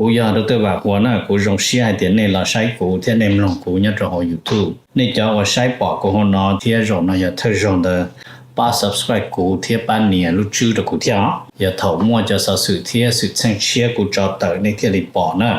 Kuv yog Doctor Vam Huas na, kuv zoo siab hais tias nej los saib kuv thiab nej mloog kuv nyob rau hauv YouTube. Nej cov uas saib pom kuv hauv no thiab zaum no yog thawj zaug ntawd, pab subscribe kuv thiab pab nias lub tswb rau kuv thiab os. Yog thaum muaj cov xov xwm thiab xwm txheej tshiab kuv tso tawm nej thiaj li pom na.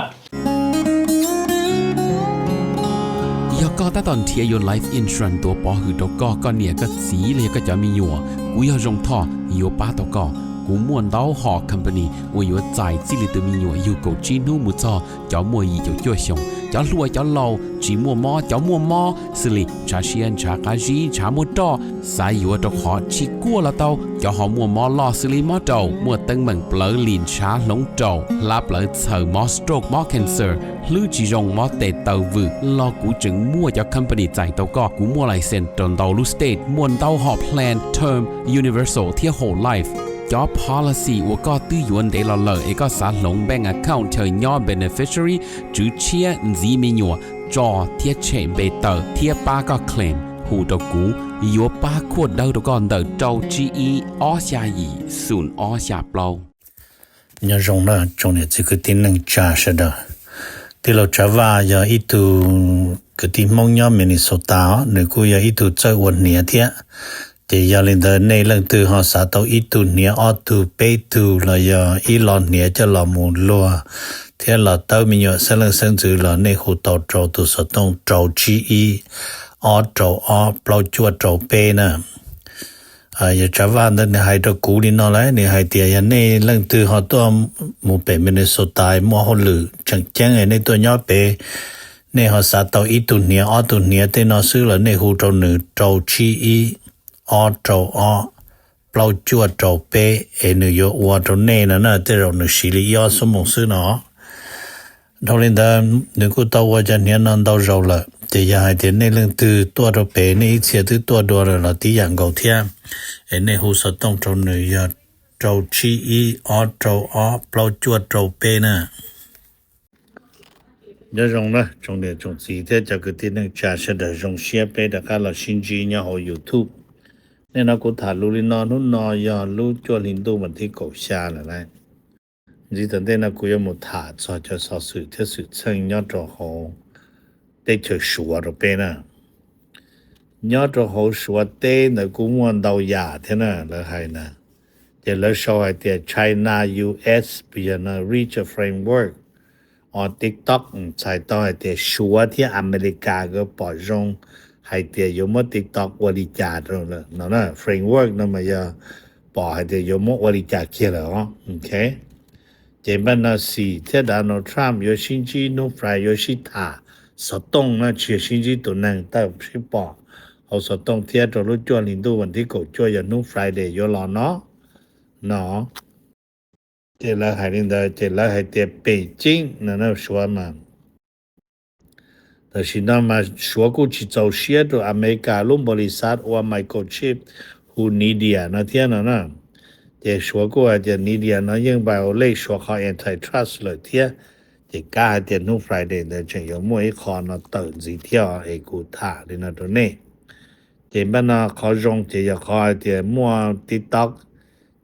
Yog koj tab tom nrhiav yuav life insurance tuav pov hwm rau koj, koj niam koj txiv los yog koj cov me nyuam, kuv yog Zoo Thoj yuav pab tau koj. Kuv muaj ntau hom company uas yuav txais txij li tus me nyuam yug kaum tsib hnub mus txog cov muaj yim caum cuaj xyoos, cov hluas cov laus, tsis muaj mob cov muaj mob, xws li ntshav siab ntshav qab zib ntshav muaj roj, xav yuav rau qhov tsis kuaj los tau, cov ho muaj mob loj xws li mob raum, muaj teeb meem plawv li ntshav hloov raum, hlab plawv txhaws, mob stroke mob cancer, hlwb tsis zoo mob tes taw vwm los kuv tseem muaj cov company txais tau koj. Kuv muaj license rau ntau lub state, muaj ntau hom plan term, universal thiab whole life. Cov policy uas koj twb yuav ntev los lawm es koj xav hloov bank account chaw nyob beneficiary, tswv tshiab, ntxiv me nyuam, tso thiab tshem npe tawm thiab pab koj claim, hu rau kuv, yuav pab khuaj dawb rau koj ntawm rau tsib ib ob xya yim xoom ob xya plaub. Nyob zoo na tsoom niam txiv kwv tij neej tsa sawv daws. Tij laug Tsav Vaj yog ib tug kwv tij Hmoob nyob Minnesota os, nws kuj yog ib tug txawj ua hniav thiab. Ces yog li ntawd nej leej twg ho xav tau ib tug hniav ob tug peb tug los yog ib lo hniav coj los mus luag thiab los tawb me nyuam xeeb leej xeeb ntxwv los nej hu tau rau tus xov tooj rau tsib ib ob rau ob plaub cuaj rau peb na. Yog Tsav Vaj ntawd nws hais rau kuv li no lawm, nws hais tias yog nej leej twg ho tuaj mus pem Minnesota muaj hauj lwm tseem ceeb nej tuaj nyob pem, nej ho xav tau ib tug hniav ob tug hniav tej no xwb los nej hu rau nws rau tsib ib ob rau ob plaub cuaj rau peb es nws yuav ua rau nej no na, tej zaum nws siv li ib ob xuab moos xwb no. Dhau li ntawd nws kuj tau ua cov hniav no ntau zaus lawm, ces yog hais tias nej leej twg tuaj rau pem nej ib txhia twb tuaj dua lawm los tib yam nkaus thiab, es nej hu xov tooj rau nws yog rau tsib ib ob rau ob plaub cuaj rau peb na. Nyob zoo na tsoom niam tsoom txiv thiab cov kwv tij neej tsa sawv daws, zoo siab peb rov qab los sib ntsib nyob hauv YouTube. Nim no kuv tham lus li no, hnub no yog lub cuaj hli ntuj vas thib kaum xya lawm lauj. Ntxiv tom ntej no kuv yuav mus tham txog cov xov xwm thiab xwm txheej nyob rau hauv teb chaws Suav rau peb na. Nyob rau hauv Suav teb ntawd kuj muaj ntau yam thiab na, lawv hais na. Ces lawv sau hais tias China U S puas yog no reach a framework on TikTok, txhais tau hais tias Suav thiab Amelikas nkawd pom zoo hais tias yuav muab TikTok ua li cas rau lawm no na. Framework no mas yog pom hais tias yuav muab ua li cas kiag lawm os. Ces npaj no Xi thiab Donald Trump yuav sib ntsib hnub Friday, yuav sib tham xov tooj na, tsis yog sib ntsib tus neeg, tab sis pom hauv xov tooj thiab rau lub cuaj hli ntuj vas thib kaum cuaj yog hnub Friday yuav los no no. Ces lawv hais li ntawd ces lawv hais tias Beijing no na Suav mas. Tam sim no mas Suav kuj tsis txaus siab rau Amelikas lub npaus lis xav ua microchip hu Nvidia no thiab no na. Ces Suav kuj hais tias Nvidia no yeej violate Suav qhov antitrust lawm thiab. Ces kav hais tias hnub Friday ntawd tseem yuav muaj ib qho no tawm ntxiv thiab es kuv tham li no rau nej. Ces npaj no qhov zoo ces yog qhov hais tias muaj TikTok,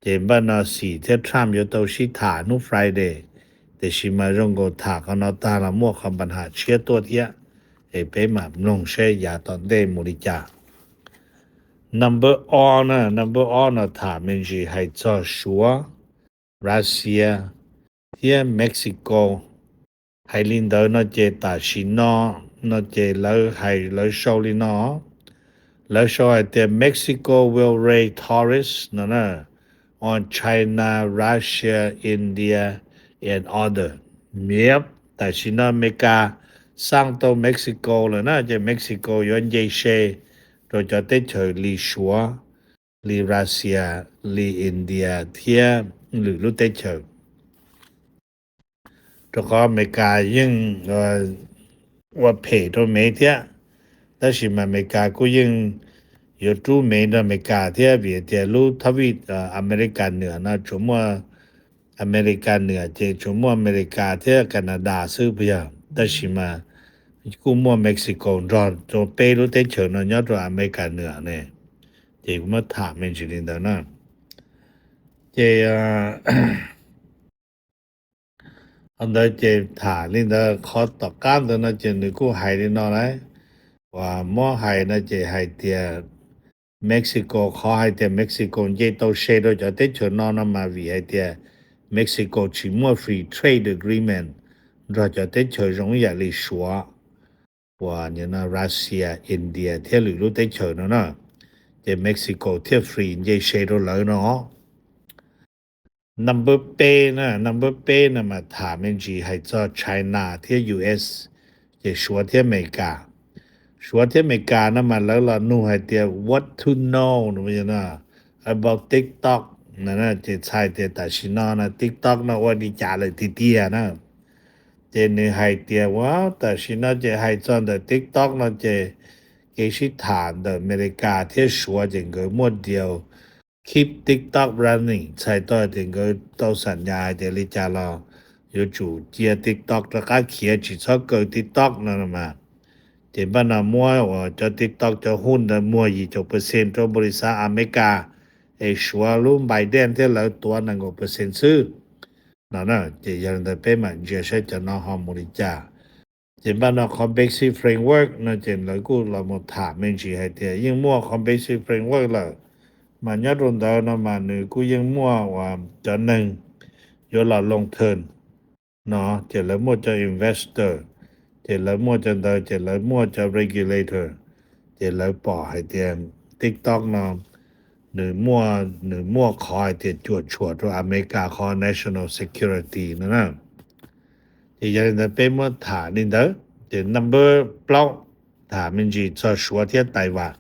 ces npaj no Xi thiab Trump yuav tau sib tham hnub Friday. Tiam sis mas zoo nkaus tham qhov no tag los muaj qhov npa ham tshiab tuaj thiab, es peb mam mloog seb yav tom ntej mus li cas. Number o na, number o no tham me ntsis hais txog Suav, Russia thiab Mexico. Hais li ntawd no ces tam sim no, no ces lawv hais lawv sau li no, lawv sau hais tias Mexico will raise tariffs no na, on China, Russia, India and other. Yep, tam sim no Amelikas xaj tau Mexico lawm na, ces Mexico yuav nce se rau cov teb chaws li Suav, li Russia, li India thiab lwm lub teb chaws. Rau qhov Amelikas yeej ua phem rau Mev thiab, tab sis mas Amelikas kuj yeej yuav rub Mev nrog Amelikas thiab, vim tias lub thab vij Amelikas nwam no tsuas muaj, Amelikas nwam ces tsuas muaj Amelikas thiab Canada xwb puas yog, tab sis mas kuj muaj Mexico nrog rau peb lub teb chaws no nyob rau Amelikas nwam ne. Ces kuv muab tham me ntsis li ntawd na. Ces Qhov ntawd ces tham li ntawd, qhov tom qab ntawd no ces nws kuj hais li no lawm. Uas muab hais no ces hais tias Mexico, qhov hais tias Mexico nce tau se rau cov teb chaws no no mas vim hais tias Mexico tsis muaj free trade agreement nrog cov teb chaws zoo ib yam li Suav, uas Russia, India thiab lwm lub teb chaws no na, ces Mexico thiaj free nce se rau lawv no. Number peb na, number peb no mas tham me ntsis hais txog China thiab U S, ces Suav thiab Amelikas. Suav thiab Amelikas no mas lawv los nug hais tias what to know about TikTok, ces txhais tias tam sim no no TikTok no ua li cas lawm tiag tiag na. Ces nws hais tias ua tam sim no ces hais txog ntawm TikTok no ces kev sib tham ntawm Amelikas thiab Suav ces nkawd muaj deal keep TikTok running, txhais tau tias nkawd tau xam nyas hais tias li cas los yuav tsum cia TikTok rov qab khiav, tsis txhob kaw TikTok no mas. Ces npaj no muab uas cov TikTok cov huj ntawd muag yim caum percent rau npaum li xav Amelikas, es Suav lub Biden thiab lawv tuav nees nkaum percent xwb no. Ces yog li ntawd peb mam ntsia saib cov no ho mus li cas. Ces npaj no qhov basic framework no ces lawv kuj los mus tham me ntsis hais tias yeej muaj qhov basic framework lawm, mas nyob rau ntawd no mas nws kuj yeej muaj uas cov neeg yuav los long term no, ces lawv muaj cov investor, ces lawv muaj cov ntawd, ces lawv muaj cov regulator, ces lawv pom hais tias TikTok no nws muaj, nws muaj qhov hais tias cuam tshuam rau Amelikas qhov national security no na. Ces yog li ntawd peb muab tham li ntawd. Ces number plaub, tham me ntsis txog Suav thiab Taiwan.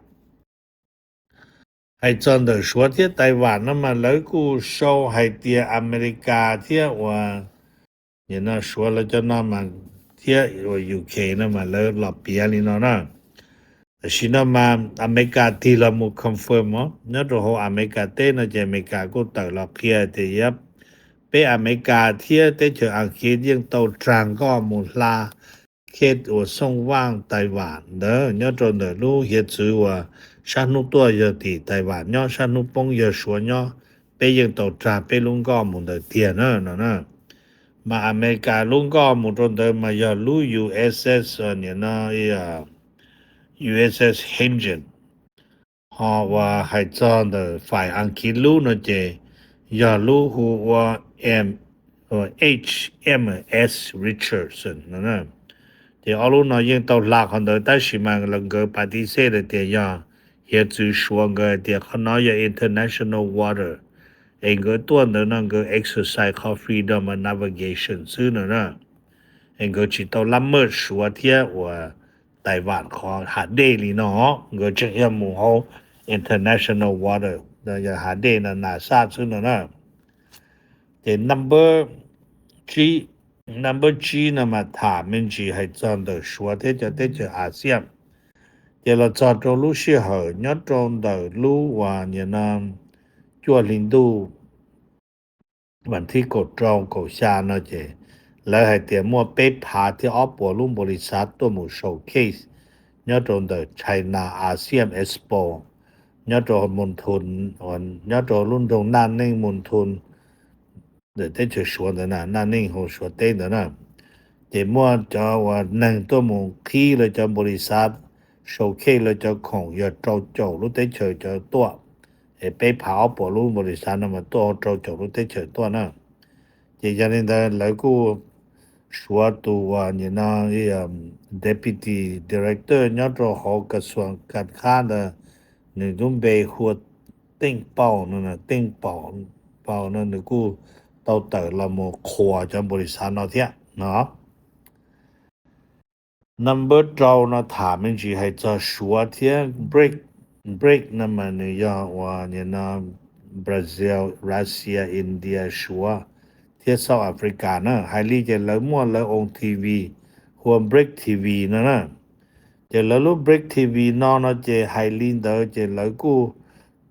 Hais txog ntawm Suav thiab Taiwan no mas lawv kuj sau hais tias Amelikas thiab uas nim no Suav lawv cov no mas thiab uas U K no mas lawv los piav li no na. Tam sim no mas Amelikas tig los mus confirm os, nyob rau hauv Amelikas teb no ces Amelikas kuj tawm los qhia tias yog peb Amelikas thiab teb chaws Askiv yeej tau rag nkoj mus hla case uas xooj vaj Taiwan ntawd nyob rau ntawm lub hiav txwv uas sab hnub tuaj yog tim Taiwan nyob, sab hnub poob yog Suav nyob, peb yeej tau rag peb lub nkoj mus ntawd tiag na no na. Mas Amelikas lub nkoj mus rau ntawd mas yog lub U S S, nim no U S S Hanjin. Ho uas hais txog ntawm faim Askiv lub no ces yog lub hu ua H M S Richardson no. Ces ob lub no yeej tau hla qhov ntawd tab sis mas nkawd pav tib xej lawm tias yog hiav txwv Suav, nkawd hais tias qhov no yog international water, es nkawd tuaj ntawd no nkawd exercise qhov freedom of navigation xwb no na. Es nkawd tsis tau lab maj Suav thiab uas Taiwan qhov hav dej li no, nkawd tseem yog mus hauv international water, yog hav dej no nas xaj xwb no na. Ces number tsib, number tsib no mas tham me ntsis hais txog ntawm Suav thiab cov teb chaws ASEAN. Ces los txog rau lub sij hawm nyob rau ntawm lub uas nim no cuaj hli ntuj vas thib kaum rau kaum xya no ces lawv hais tias muaj peb phav thiab ob puas lub npaum li xav tuaj mus showcase nyob rau ntawm China ASEAN Expo nyob rau Mon Thun, nyob rau lub nroog Naj Neej Mon Thun ntawm teb chaws Suav ntawd na, Naj Neej hauv Suav teb ntawd na. Ces muaj cov uas neeg tuaj mus qhib lawv cov npaum li xav showcase lawv cov khoom yog rau caum lub teb chaws cov tuaj, es peb phav ob puas lub npaum li xav no mas tuaj rau caum lub teb chaws tuaj na. Ces yog li ntawd lawv kuj Suav tus uas nim no deputy director nyob rau hauv kas xuas kas khab ntawd, nws lub npe hu ua Teej Paus no, Teej Paus no nws kuj tau tawm los mus qhuas cov npaum li xav no thiab no. Number rau no tham me ntsis hais txog Suav thiab BRIC. BRIC no mas nws yog uas nim no Brazil, Russia, India, Suav thiab South Africa na. Hais li ces lawv muaj lawv own T V hu ua BRIC T V no na. Ces lawv lub BRIC T V no no ces hais li ntawd ces lawv kuj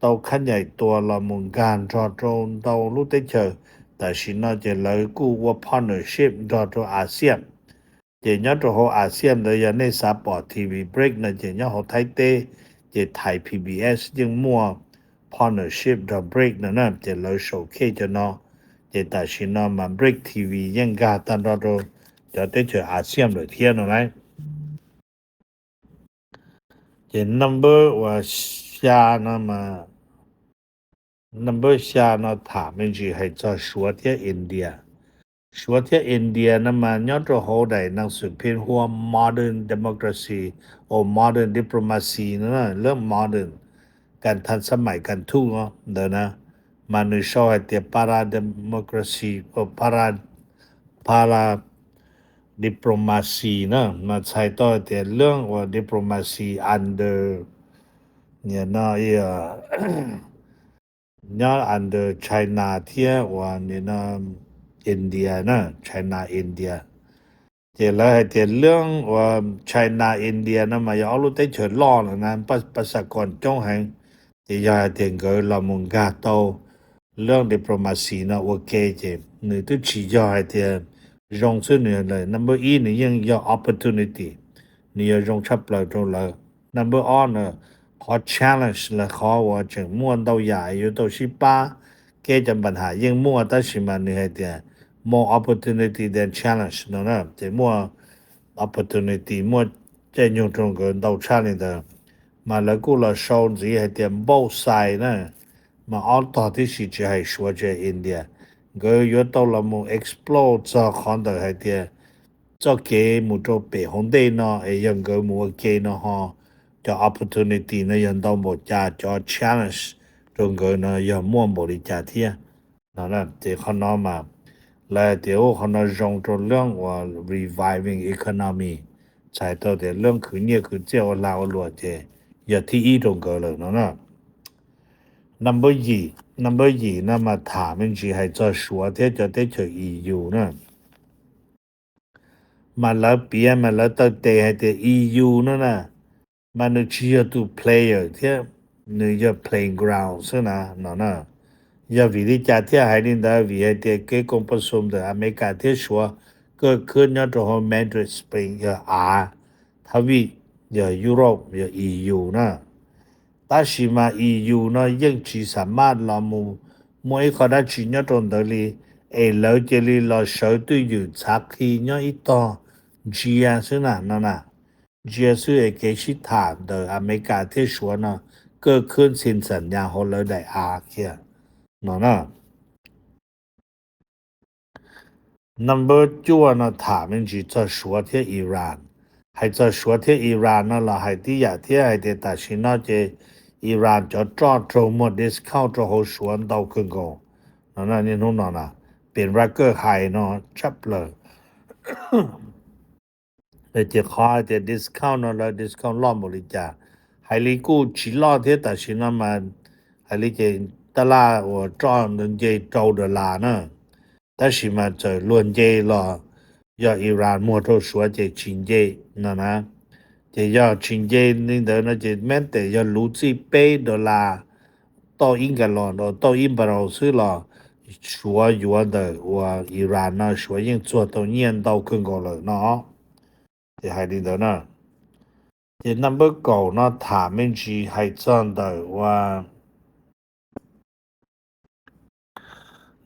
tau khab nyaim tuas los mus nkag nrog rau ntau lub teb chaws. Tam sim no ces lawv kuj ua partnership nrog rau ASEAN. Ces nyob rau hauv ASEAN ntawd yog nej xav pom T V BRIC no ces nyob hauv Thaib teb ces Thai P B S yeej muaj partnership nrog BRIC no na, ces lawv showcase cov no. Ces tam sim no mas Brick T V yeej nkag tag nrho rau cov teb chaws ASEAN lawm thiab no lauj. Ces number uas xya no mas, number xya no tham me ntsis hais txog Suav thiab India. Suav thiab India no mas nyob rau hauv daim neeg xwm phim hu ua modern democracy, or modern diplomacy no, lub modern, kan than xab maim kan thuj no ntawd na, mas nws sau hais tias para democracy, para, para diplomacy na, mas txhais tau hais tias lub uas diplomacy under, no, nyob under China thiab uas India na, China India. Ces lawv hais tias lub uas China India no mas yog ob lub teb chaws loj lawm na, pab, pab xav kom coob heev. Ces yog hais tias nkawd los mus nkag tau lub diplomacy no ua ke ces nws twb tsis yog hais tias zoo xwb, nws number ib nws yeej yog opportunity, nws yog zoo tshaj plaws rau lawv. Number ob no, qhov challenge los qhov uas tseem muaj ntau yam yuav tau sib pab, kev cov npam ham yeej muaj tab sis mas nws hais tias more opportunity than challenge no na, ces muaj opportunity, muaj caij nyoog rau nkawd ntau tshaj li ntawd. Mas lawv kuj los sau ntxiv hais tias both side na, mas ob tog tib si tsis hais Suav tsis hais India, nkawd yuav tau los mus explore txog qhov ntawm hais tias txoj kev mus rau pem hauv ntej no es yog nkawd mus ua ke no ho cov opportunity no yog ntau npaum cas, cov challenge rau nkawd no yog muaj npaum li cas thiab no. Ces qhov no mas lawv hais tias qhov no zoo rau lub uas reviving economy, txhais tau tias lub khwv nyiaj khwv txiaj ua lag ua luam ces yog thib ib rau nkawd lawm no na. Number yim, number yim no mas tham me ntsis hais txog Suav thiab cov teb chaws E U na. Mas lawv piav mas lawv taw tes hais tias E U no na, mas nws tsis yog tus player thiab, nws yog playground xwb na no na. Yog vim li cas thiaj hais li ntawd? Vim hais tias kev koom pab xum ntawm Amelikas thiab Suav kaj khwb nyob rau hauv Mandalay Spain yog av, thav vij yog Europe yog E U na. Tab sis mas E U no yeej tsis xam maj los mus muaj ib qho dab tsi nyob rau ntawd li, es lawv cia li los sawv twj ywm txhav qhi nyob ib tog ntsia xwb na no na. Ntsia xwb es kev sib tham ntawm Amelikas thiab Suav no kaj khwb ntxhi ntxawm nyas hauv lawv daim av kiag no na. Number cuaj no tham me ntsis txog Suav thiab Iran. Hais txog Suav thiab Iran no los hais tib yam thiab, hais tias tam sim no ces Iran cov roj raug muag discount rau hauv Suav ntau kawg nkaus no, niaj hnub no na, pem ra kaj hais no tshaj plaws. Ces qhov hais tias discount no lawv discount loj npaum li cas? Hais li kuj tsis loj thiab, tam sim no mas hais li ces tab laj uas roj nce rau dollar na, tab sis mas txawm luag nce los yog Iran muag rau Suav ces tsis nce no na. Ces yog tsis nce li ntawd no ces mev tes yog luv txij peb dollar tauj ib nkas los, tauj ib npas raus xwb los Suav yuav ntawm uas Iran no Suav yeej txuag tau nyiaj ntau kawg nkaus lawm no. Ces hais li ntawd na. Ces number kaum no tham me ntsis hais txog ntawm uas,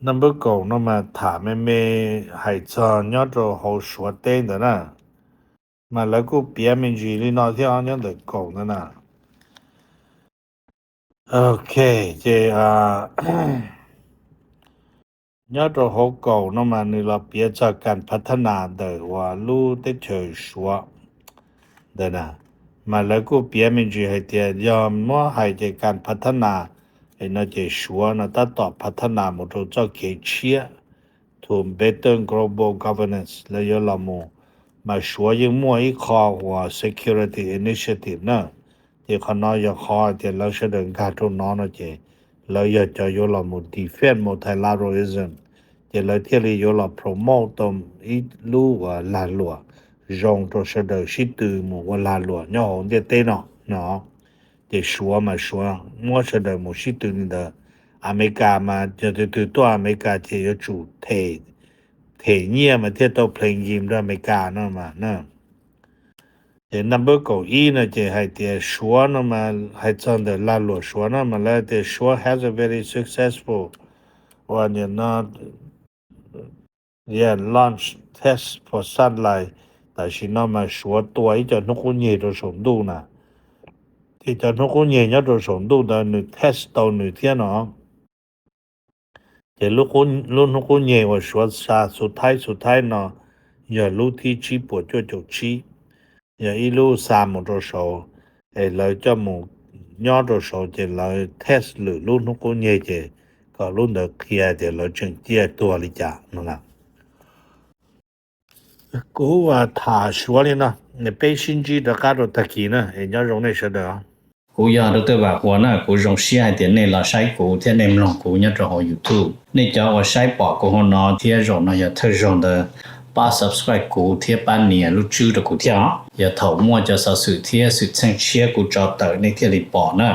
number kaum no mas tham me me hais txog nyob rau hauv Suav teb ntawd na. Mas lawv kuj piav me ntsis li no thiab nyob ntawm kaum ntawd na. Ok, ces nyob rau hauv kaum no mas nws los piav txog kas phav thab nas ntawm uas lub teb chaws Suav ntawd na. Mas lawv kuj piav me ntsis hais tias yog muab hais ces kas phav thab nas no ces Suav no tab tom phav thab nas mus rau txoj kev tshiab to better global governance, lawv yuav los mus. Mas Suav yeej muaj ib qho uas security initiative na, ces qhov no yog qhov tias lawv sawv daws nkag rau no no ces lawv yog cov yuav los mus defend multilateralism, ces lawv thiaj li yuav los promote tau ib lub uas lag luam zoo rau sawv daws sib tw mus ua lag luam nyob hauv ntiaj teb no no. Ces Suav mas Suav muab sawv daws mus sib tw li ntawd. Amelikas mas yog tus twg tuaj Amelikas ces yuav tsum them nyiaj mas thiaj tau play game rau Amelikas no mas. Ces number kaum ib no ces hais tias Suav no mas hais txog ntawm lag luam Suav no mas lawv tias Suav has a very successful uas nim no launch test for satellite. Tam sim no mas Suav tua ib co hnub qub nyeg rau saum ntuj na, ces cov hnub qub nyeg nyob rau saum ntuj ntawd nws test tau nws thiab no. Ces lub hnub qub nyeg uas Suav xa xu thaib xu thaib no yog lub thib tsib puas cuaj caum tsib, yog ib lub xa mus rau saud, es lawv coj mus nyob rau saud ces lawv test lwm lub hnub qub nyeg ces kom lub ntawd qhia tias lawv tseem ciaj tuag li cas no na. Kuv tham Suav li no, peb sib ntsib rov qab rau tag kis na, es nyob zoo nej sawv daws. Kuv yog Dr. Vam Huas na, kuv zoo siab hais tias nej los saib kuv thiab nej mloog kuv nyob rau hauv YouTube. Nej cov uas saib pom kuv hauv no thiab zaum no yog thawj zaug ntawd, pab subscribe kuv thiab pab nias lub tswb rau kuv thiab os. Yog thaum muaj cov xov xwm thiab xwm txheej tshiab kuv tso tawm nej thiaj li pom na.